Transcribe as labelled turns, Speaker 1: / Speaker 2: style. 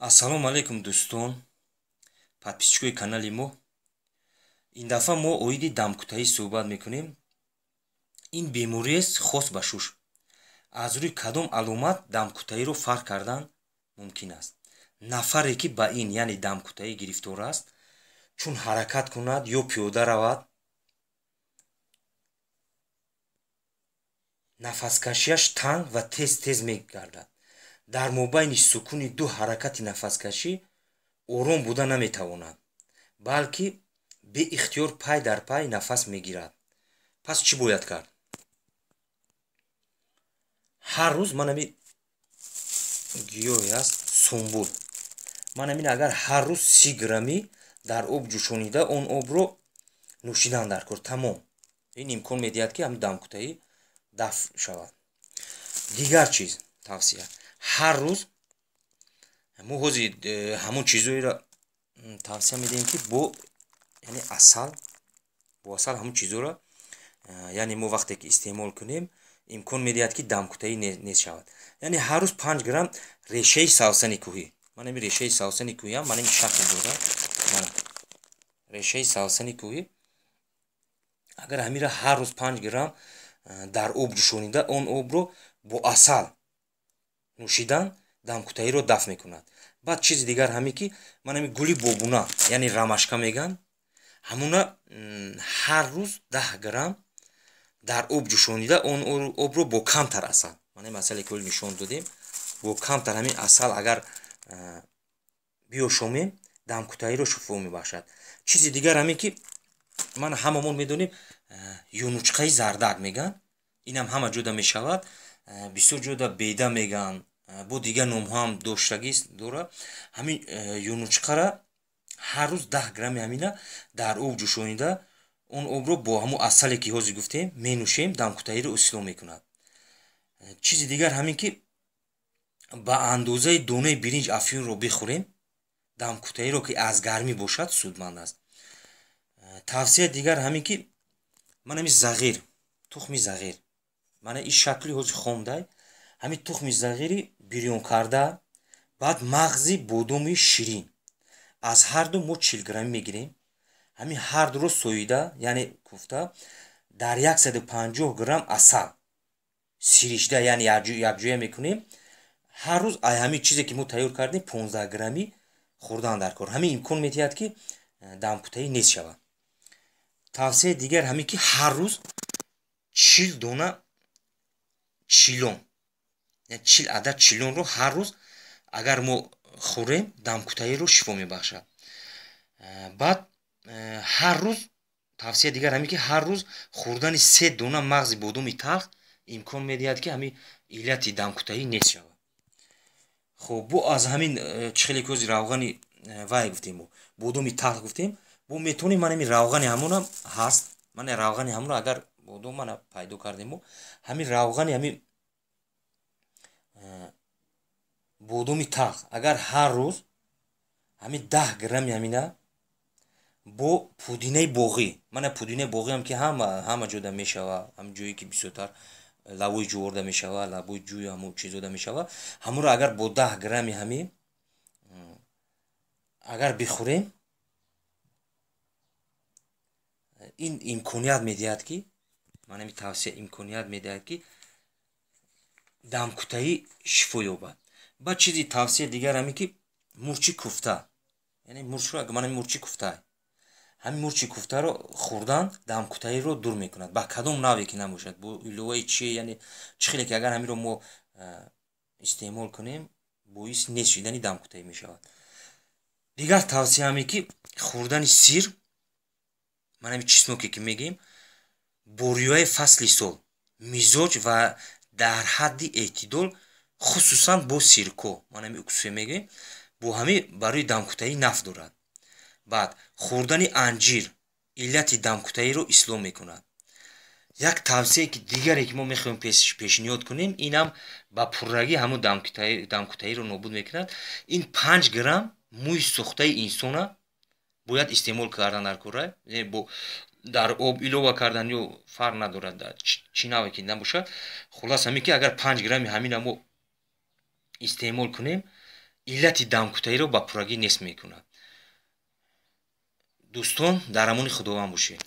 Speaker 1: Ассалому алайкум дӯстон, подписчикои канали мо. Ин дафъа мо оиди дамкутаҳӣ суҳбат мекунем. Ин бемориест хос ба шуш. Аз рӯи кадом аломат дамкутаҳиро фарқ кардан мумкин аст? Нафаре ки ба ин, яъне дамкутаҳӣ гирифтор аст, чун ҳаракат кунад ё пиёда равад, нафаскашиаш танг ва тез-тез мегардад. Дар мобайни сукуни ду ҳаракати нафаскашӣ ором буда наметавонад, балки беихтиёр пай дар пай нафас мегирад. Пас чӣ бояд кард? Ҳар рӯз ман ҳамин гиёҳе аст сумбул. Ман ҳамин агар ҳар рӯз 30 граммӣ дар об ҷӯшонида он обро нӯшидан дар кор, тамом. Ин имкон медиҳад, ки ҳамин дамкутаҳӣ дафъ шавад. Дигар чиз тавсия, ҳар рӯз мо ҳозир ҳамон чизҳоеро тавсия медиҳем, ки бо, яъне асал, бо асал ҳамон чизҳоро, яъне мо вақте ки истеъмол кунем, имкон медиҳад, ки дамкутаҳӣ нест шавад. Яъне ҳар рӯз 5 грамм решаи савсани кӯҳӣ. Ман ҳамин решаи савсани кӯҳиам, ман ҳамин шакл дорад. Мана решаи савсани кӯҳӣ. Агар ҳаминро ҳар рӯз 5 грамм дар об ҷӯшонида он обро бо асал нӯшидан дамкутаҳиро дафъ мекунад. Баъд чизи дигар ҳамин ки ман ҳамин гули бобуна, яъне рамашка мегӯянд, ҳамуна ҳар рӯз 10 грамм дар об ҷӯшонида он обро бо камтар асал, ман ҳамин асале ки ҳол нишон додем, бо камтар ҳамин асал агар биёшомем, дамкутаҳиро шифо мебахшад. Чизи дигар ҳамин ки ман ҳамамон медонем, юнучқаи зардак мегӯянд, инам ҳама ҷода мешавад, бисёр ҷода беда мегӯянд, бо дигар номҳоам доштагист дорад. Ҳамин юнучқара ҳар рӯз 10 грамми ҳамина дар об ҷӯшонида он обро бо ҳамон асале ки ҳозир гуфтем менӯшем, дамкутаҳиро ислоҳ мекунад. Чизи дигар ҳамин ки ба андозаи донаи биринҷ афюнро бихӯрем, дамкутаҳиро ки аз гармӣ бошад судманд аст. Тавсияи дигар ҳамин ки ман ҳамин зағир, тухми зағир, мана ин шакли ҳозир хомдай, ҳамин тухми зағири бирён карда, баъд мағзи бодоми ширин, аз ҳар ду мо 40 грамм мегирем, ҳамин ҳар дуро соида, яъне куфта, дар 150 грамм асал сиришта, яъне якҷоя мекунем. Ҳар рӯз ай ҳамин чизе ки мо тайёр кардем 15 граммӣ хӯрдан дар кор. Ҳамин имкон медиҳад, ки дамкутаҳӣ нест шавад. Тавсияи дигар ҳамин ки ҳар рӯз 40 дона чилон, яъне 40 адад чилонро ҳар рӯз агар мо хӯрем, дамкутаҳиро шифо мебахшад. Баъд ҳар рӯз тавсияи дигар ҳамин ки ҳар рӯз хӯрдани 3 дона мағзи бодоми талх имкон медиҳад, ки ҳамин иллати дамкутаҳӣ нест шавад. Хуб, бо аз ҳамин чӣ хеле ки ҳозир равғани вай гуфтем, мо бодоми талх гуфтем, бо метавонем ман ҳамин равғани ҳамонам ҳаст, ман равғани ҳамонро агар бодом мана пайдо кардем, мо ҳамин равғани ҳамин бодоми талх агар ҳар рӯз ҳамин 10 грамми ҳамина бо пудинаи боғӣ, мана пудинаи боғиам ки ҳама ҷода мешава, ҳам ҷое ки бисёртар лавои ҷуворда мешава, лабои ҷӯй ҳамон чизода мешава, ҳамонро агар бо 10 грамми ҳамин агар бихӯрем, ин имконият медиҳад, ки ман ҳамин тавсия имконият медиҳад, ки дамкутаҳӣ шифо ёбад. Баъд чизи тавсия дигар ҳамин ки мурчи куфта, яъне мурчро ман ҳамин мурчи куфта, ҳамин мурчи куфтаро хӯрдан дамкутаҳиро дур мекунад. Ба кадом навъе ки набошад, бо иловаи чи, яъне чӣ хеле ки агар ҳаминро мо истеъмол кунем, боиси нест шидани дамкутаҳӣ мешавад. Дигар тавсия ҳамин ки хӯрдани сир, ман ҳамин чесноке ки мегӯем, бо риояи фасли сол, мизоҷ ва дар ҳадди эътидол, хусусан бо сирко, ман ҳамин уксусе мегӯем, бо ҳамин барои дамкутаҳӣ нафъ дорад. Баъд хӯрдани анҷир иллати дамкутаҳиро ислоҳ мекунад. Як тавсияе ки дигаре ки мо мехоҳем пешниҳод кунем, инам ба пуррагӣ ҳамон дамкутаҳиро нобуд мекунад. Ин 5 грамм мӯи сӯхтаи инсона бояд истеъмол кардан дар кора, яъне бо дар об илова кардан ё фарқ надорад, чӣ навъе ки набошад. Хуллас ҳамин ки агар 5 грамми ҳамина мо истеъмол кунем, Иллати дамкутаиро ба пуррагӣ нест мекунад. Дӯстон, дар амони Худованд бошед.